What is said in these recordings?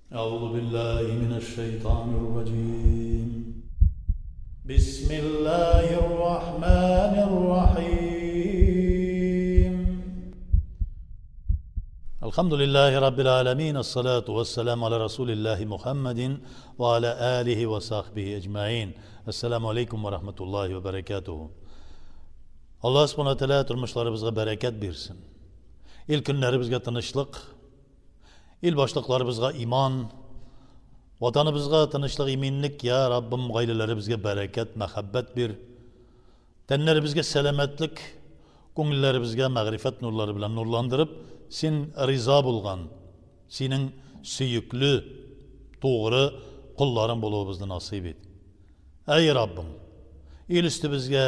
أعوذ بالله من الشيطان الرجيم بسم الله الرحمن الرحيم الحمد لله رب العالمين الصلاة والسلام على رسول الله محمد وعلى آله وصحبه أجمعين السلام عليكم ورحمة الله وبركاته Аллаһ Субхана Тәгалә тормышларыбызга бәрәкәт бирсен. Ил көннәребезгә тынычлык, ил башлыкларыбызга иман, ватаныбызга тынычлык, иминлек, я Раббым, гаиләләребезгә бәрәкәт, мәхәббәт бир. Тәннәребезгә сәламәтлек, күңелләребезгә мәгърифәт нурлары белән нурландырып, син риза булган, синең сөекле, тугры колларың булуыбызны насыйп ит. Әй Раббым, ил өстебезгә,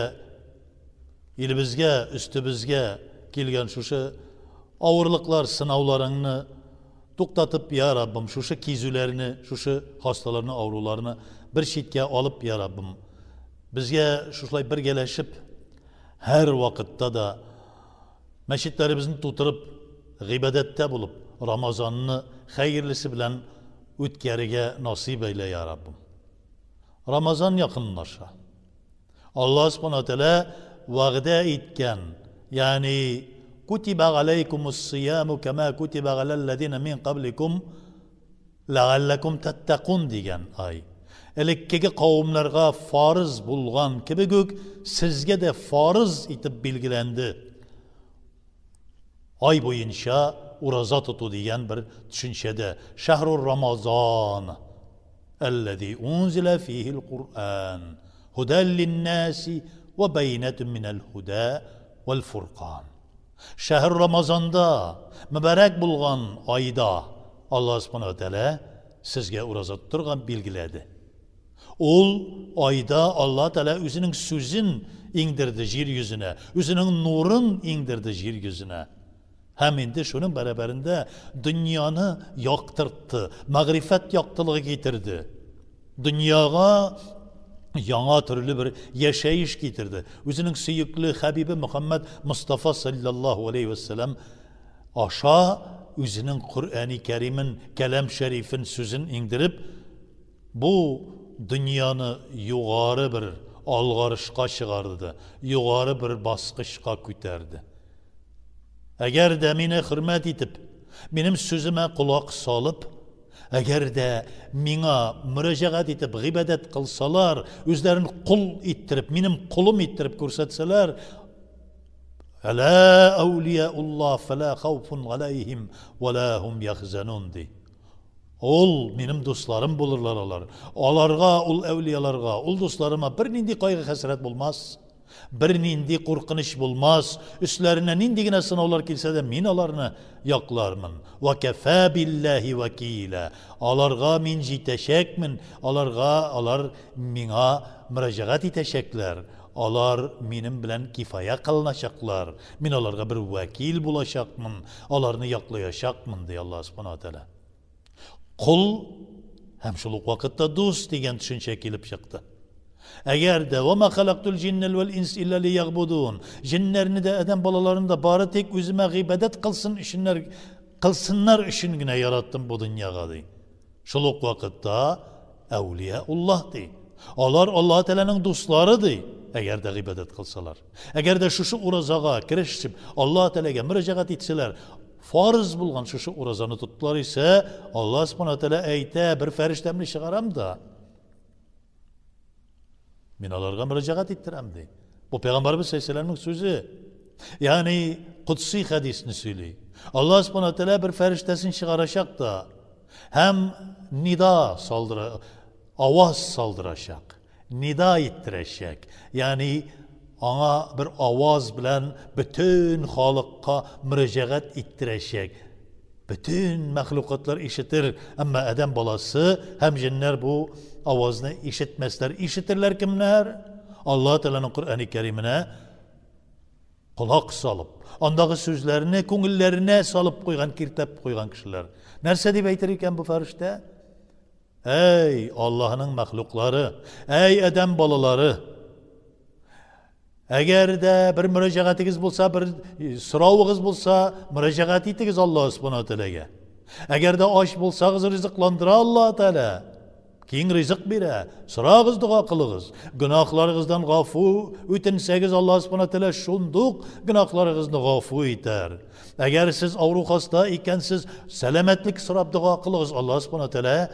илебезгә, өстебезгә килгән шушы авырлыклар, сынауларыңны туктатып, я Раббым, шушы кизүләрне, шушы хасталарны, авыруларны бер читкә алып, я Раббым, безгә шушылай бергәләшеп, һәр вакытта да мәчетләребезне тутырып, гыйбадәттә булып, Рамазанны хәерлесе белән үткәрергә насыйп әйлә, я Раббым. Рамазан якынлаша. Аллаһ Субхана Тәгалә вәгъдә иткән, ягъни кутиба алейкумус сияму кама кутиба галәлләзина мин кабликум ләгалләкум таттакун дигән ай. Элеккеге кавымнарга фарыз булган кебек үк, сезгә дә фарыз итеп билгеләнде. Ай буенча ураза тоту дигән бер төшенчәдә. Шәһрур Рамазан әлләзи унзилә фихил Куръан һудәл линнаси вә бәйнәтүн минәл һудә вәл фуркан. Шәһр Рамазанда, мөбарәк булган айда Аллаһ Субхана ва Тәгалә сезгә ураза тотырга билгеләде. Ул айда Аллаһ Тәгалә үзенең сүзен иңдерде җир йөзенә, үзенең нурын иңдерде җир йөзенә. Һәм инде шуның бәрабәрендә дөньяны яктыртты, мәгърифәт яктылыгы китерде. Дөньяга яңа төрле бер яшәеш китерде. Үзенең сөекле хәбибе Мөхәммәд Мустафа саллаллаһу алейхи вәссәлам аша үзенең Коръәни Кәримен, Кәлам Шәрифен сүзен иңдереп, бу дөньяны югары бер алгарышка чыгарды, югары бер баскычка күтәрде. Әгәр дә мине хөрмәт итеп, минем сүземә колак салып, әгәр дә миңа мөрәҗәгать итеп гыйбадәт кылсалар, үзләрен кол иттереп, минем колым иттереп күрсәтсәләр, Әлә әүлияулла фәлә хауфун галәйһим вә лә һум яхзанун ди. Ул минем дусларым булырлар алар. Аларга, ул әүлияларга, ул дусларыма бернинди кайгы-хәсрәт булмас. Бернинди куркыныч булмас. Өсләренә нинди генә сынаулар килсә дә, мин аларны яклармын. Ва кәфә билләһи вәкилә. Аларга мин җитәчәкмен, аларга алар миңа мөрәҗәгать итәчәкләр. Алар минем белән кифая кылыначаклар. Мин аларга бер вәкил булачакмын, аларны яклаячакмын, ди Аллаһ Субхана ва Тәгалә. Кол һәм шул ук вакытта дус дигән төшенчә килеп чыкты. Әгәр дә ва ма халактул җиннәл вәл инс илля лиягбудун. Җиннәрне дә, адәм балаларын да бары тик үземә гыйбадәт кылсын өченнәр кылсыннар өчен генә яраттым бу дөньяга ди. Шул ук вакытта әүлияуллаһ ди. Алар Аллаһ Тәгаләнең дуслары ди, әгәр дә гыйбадәт кылсалар. Әгәр дә шушы уразага керешеп, Аллаһ Тәгаләгә мөрәҗәгать итсәләр, фарыз булган шушы уразаны тоттылар исә, Аллаһ Субхана Тәгалә әйтә, бер фәрештәмне чыгарам да, мин аларга мөрәҗәгать иттерәм ди. Бу пәйгамбәрбез саллаллаһу сүзе. Ягъни кудси хәдисне сөйли. Аллаһ Субхана Тәгалә бер фәрештәсен чыгарачак та һәм нида салдыра, аваз салдырачак, нида иттерәчәк. Ягъни аңа бер аваз белән бөтен халыкка мөрәҗәгать иттерәчәк. Бөтен мәхлукатлар ишетер, әмма адәм баласы һәм җеннәр бу авазны ишетмәсләр. Ишетерләр кемнәр? Аллаһ Тәгаләнең Коръәни Кәрименә колак салып, андагы сүзләрне күңелләренә салып куйган, киртәп куйган кешеләр. Нәрсә дип әйтер икән бу фәрештә? Әй, Аллаһның мәхлуклары, әй, адәм балалары! Әгәр дә бер мөрәҗәгатегез булса, бер соравыгыз булса, мөрәҗәгать итегез Аллаһ Субхана Тәгаләгә. Әгәр дә ач булсагыз, ризыкландыра Аллаһ Тәгалә. Киң ризык бирә. Сорагыз, дога кылыгыз. Гөнаһларыгыздан гафу үтенсәгез, Аллаһ Субхана Тәгалә шундук гөнаһларыгызны гафу итәр. Әгәр сез авыру хаста икәнсез, сәламәтлек сорап дога кылыгыз, Аллаһ Субхана Тәгалә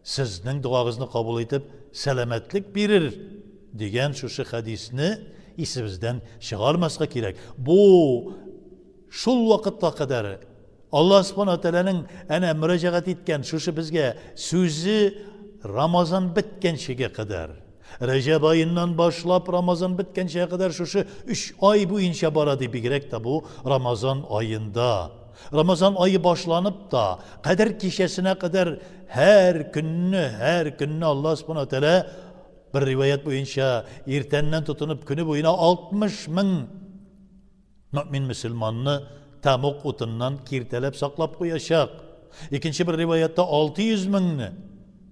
сезнең догагызны кабул итеп, сәламәтлек бирер дигән шушы хәдисне исебездән чыгармаска кирәк. Бу шул вакытка кадәр Аллаһ Субхана Тәгаләнең әнә мөрәҗәгать иткән шушы безгә сүзе Рамазан беткәнчегә кадәр. Рәҗәб аеннан башлап Рамазан беткәнчегә кадәр шушы 3 ай буенча бара ди, бигрәк тә бу Рамазан аенда. Рамазан ае башланып та, Кадер кичәсенә кадәр һәр көнне, һәр көнне Аллаһ Субхана Тәгалә бер риваять буенча иртәннән тотынып көне буена 60 мең Мөэмин мөселманны тәмуг утыннан киртәләп саклап куячак. Икенче бер риваятта 600 меңне,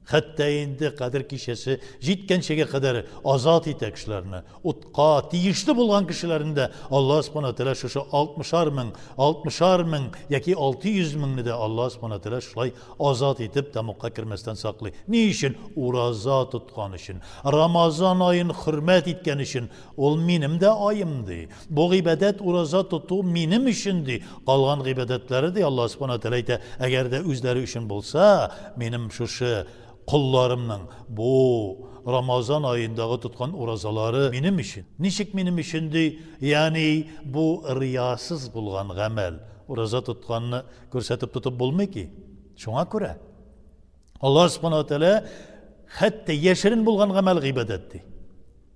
хәтта инде Кадер кичәсе җиткәнчегә кадәр азат итә кешеләрне. Утка тиешле булган кешеләрне дә Аллаһ Субхана Тәгалә шушы алтмышар мең, алтмышар мең яки 600 меңне дә Аллаһ Субхана Тәгалә шулай азат итеп тәмугка кермәстән саклый. Ни өчен? Ураза тоткан өчен. Рамазан аен хөрмәт иткән өчен. Ул минем дә аем, ди. Бу гыйбадәт ураза тоту минем өчен, ди. Калган гыйбадәтләре, ди, Аллаһ Субхана Тәгалә әйтә, әгәр дә үзләре өчен булса, минем шушы колларымның бу Рамазан аендагы тоткан уразалары минем өчен. Ничек минем өчен, ди? Ягъни бу риясыз булган гамәл. Ураза тотканны күрсәтеп тотып булмый ки. Шуңа күрә Аллаһ Субхана Тәгалә хәтта яшерен булган гамәл гыйбадәт, ди.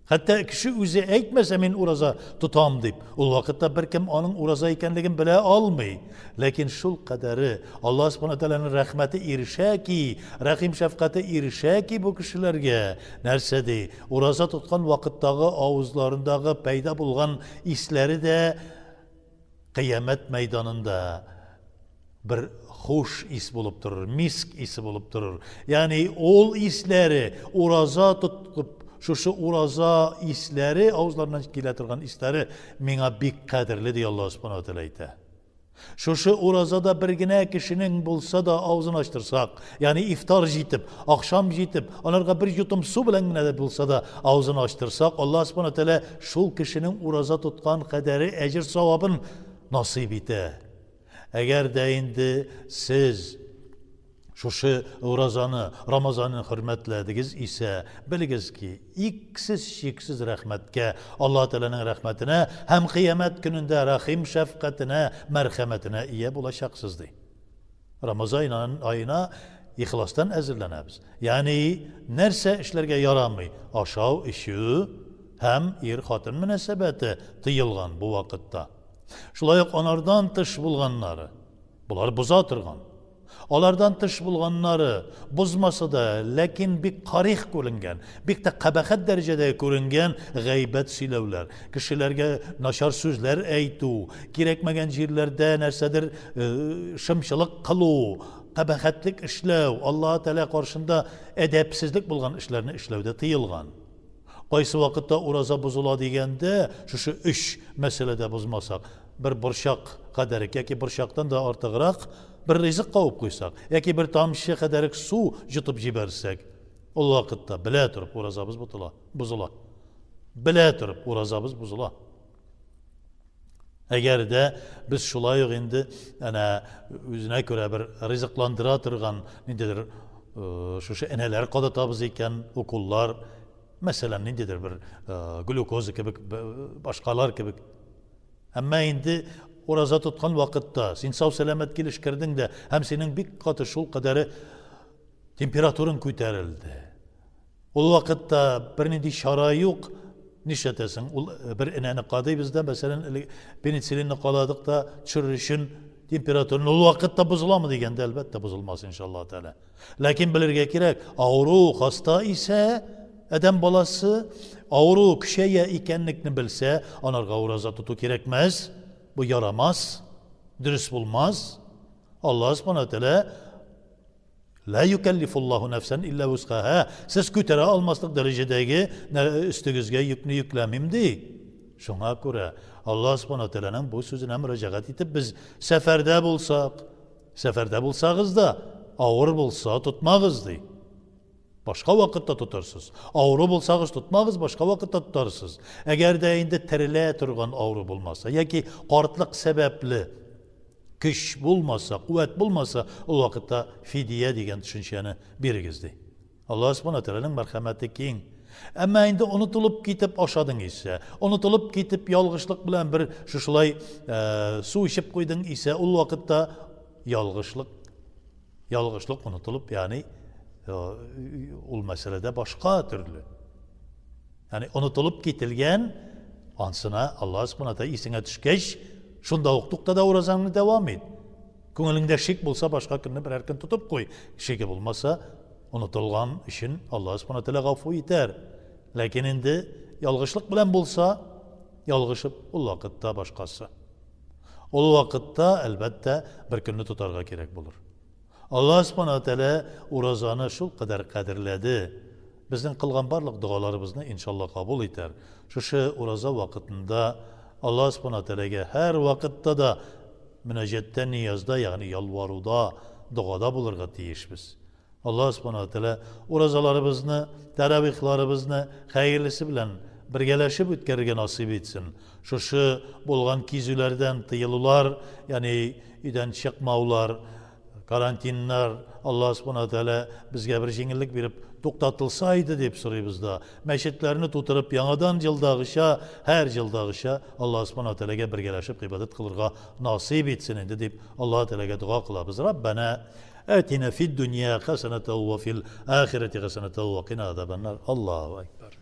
Хәтта кеше үзе әйтмәсә, мин ураза тотам дип, ул вакытта беркем аның ураза икәнлеген белә алмый. Ләкин шул кадәре Аллаһ Субхана Тәгаләнең рәхмәте ирешә ки, рәхим шәфкате ирешә ки бу кешеләргә. Нәрсә ди? Ураза тоткан вакыттагы авызларындагы пәйда булган исләре дә Кыямәт мәйданында бер хуш ис булып торыр, миск исе булып торыр. Ягъни ул исләре ураза тотып, шушы ураза исләре, авызларыннан килә торган исләре миңа бик кадерле, ди Аллаһ Субхану ва Тәгалә әйтә. Шушы уразада бер генә кешенең булса да авызын ачтырсак, ягъни ифтар җитеп, ахшам җитеп, анарга бер йотым су белән генә дә булса да авызын ачтырсак, Аллаһ Субхану Тәгалә шул кешенең ураза тоткан кадәре әҗер-савабын насыйп итә. Әгәр дә инде сез шушы уразаны, Рамазанны хөрмәтләдегез исә, белегез ки, иксез-чиксез рәхмәткә, Аллаһ Тәгаләнең рәхмәтенә һәм кыямәт көнендә рәхим-шәфкатенә, мәрхәмәтенә ия булачаксыз, ди. Рамазан аена ихластан әзерләнәбез. Ягъни нәрсә эшләргә ярамый? Ашау, эчү һәм ир-хатын мөнәсәбәте тыелган бу вакытта. Шулай ук анардан тыш булганнары, болар боза торган. Алардан тыш булганнары бозмаса да, ләкин бик карих күренгән, бик тә кабахәт дәрәҗәдә күренгән гайбәт сөйләүләр, кешеләргә начар сүзләр әйтү, кирәкмәгән җирләрдә нәрсәдер шымчылык кылу, кабахәтлек эшләү, Аллаһ Тәгалә каршында әдәпсезлек булган эшләрне эшләү дә тыелган. Кайсы вакытта ураза бозыла дигәндә, шушы өч мәсьәләдә бозмасак, бер борчак кадәрек яки борчактан да артыграк бер ризык кабып куйсак, яки бер тамчы кадәрек су җотып җибәрсәк, ул вакытта белә торып уразабыз бозыла, бозыла. Белә торып уразабыз бозыла. Әгәр дә без шулай ук инде әнә үзенә күрә бер ризыкландыра торган ниндидер шушы энәләр кадатабыз икән, уколлар, мәсәлән, ниндидер бер глюкоза кебек, башкалар кебек. Әмма инде ураза тоткан вакытта син сау-сәламәт килеш кердең дә һәм синең бик каты шул кадәре температураң күтәрелде. Ул вакытта бернинди чара юк, нишләтәсең? Ул бер энәне кадыйбыз да, мәсәлән, элек пенициллинны каладык та, төшерер өчен температураны. Ул вакытта бозыламы дигәндә, әлбәттә, бозылмас, иншаллаһ тәгалә. Ләкин белергә кирәк, авыру хаста исә, адәм баласы авыру көчәя икәнлекне белсә, анарга ураза тоту кирәкмәс, бу ярамас, дөрес булмас. Аллаһ субхана тәгалә Ла юкәллифуллаһу нәфсән илля вусгаһа. Сез күтәрә алмаслык дәрәҗәдәге өстегезгә йөкне йөкләмим, ди. Шуңа күрә Аллаһ Субхана Тәгаләнең бу сүзенә мөрәҗәгать итеп без сәфәрдә булсак, Сәфәрдә булсагыз да, авыр булса, тотмагыз, ди. Башка вакытта тотарсыз. Авыру булсагыз, тотмагыз, башка вакытта тотарсыз. Әгәр дә инде терелә торган авыру булмаса, яки картлык сәбәпле көч булмаса, куәт булмаса, ул вакытта фидия дигән төшенчәне бирегез, ди. Аллаһ Субхана Тәгаләнең мәрхәмәте киң. Әмма инде онытылып китеп ашадың исә, онытылып китеп ялгышлык белән бер шушылай э, су эчеп куйдың исә, ул вакытта ялгышлык ялгышлык онытылып, ягъни э, ул мәсьәләдә башка төрле. Ягъни онытылып кителгән ансына Аллаһ Субхана Тәгалә исеңә төшкәч, шунда ук тукта да уразаңны дәвам ит. Күңелеңдә шик булса, башка көнне берәр көн тотып куй. Шиге булмаса, онытылган өчен Аллаһ Субхана Тәгалә гафу итәр. Ләкин инде ялгышлык белән булса, ялгышып, ул вакытта башкасы. Ул вакытта, әлбәттә, бер көнне тотарга кирәк булыр. Аллаһ Субхана Тәгалә уразаны шул кадәр кадерләде. Безнең кылган барлык догаларыбызны иншалла кабул итәр. Шушы ураза вакытында Аллаһ Субхана Тәгаләгә һәр вакытта да мөнәҗәттә, ниязда, ягъни ялваруда, догада булырга тиешбез. Аллаһ Субхана ва Тәгалә уразаларыбызны, тәравихларыбызны хәерлесе белән бергәләшеп үткәрергә насыйп итсен. Шушы булган кизүләрдән тыелулар, ягъни өйдән чыкмаулар, карантиннар, Аллаһ Субхана ва Тәгалә безгә бер җиңеллек биреп туктатылса иде дип сорыйбыз да. Мәчетләрне тутырып яңадан елдагыча, һәр елдагыча Аллаһ Субхана ва Тәгаләгә бергәләшеп гыйбадәт кылырга насыйп итсен инде дип Аллаһ Тәгаләгә дога кылабыз. Раббана Атина фид дөнья хәсәнәтә вә фил ахирәти хәсәнәтә вә кина азабаннар. Аллаһу әкбәр.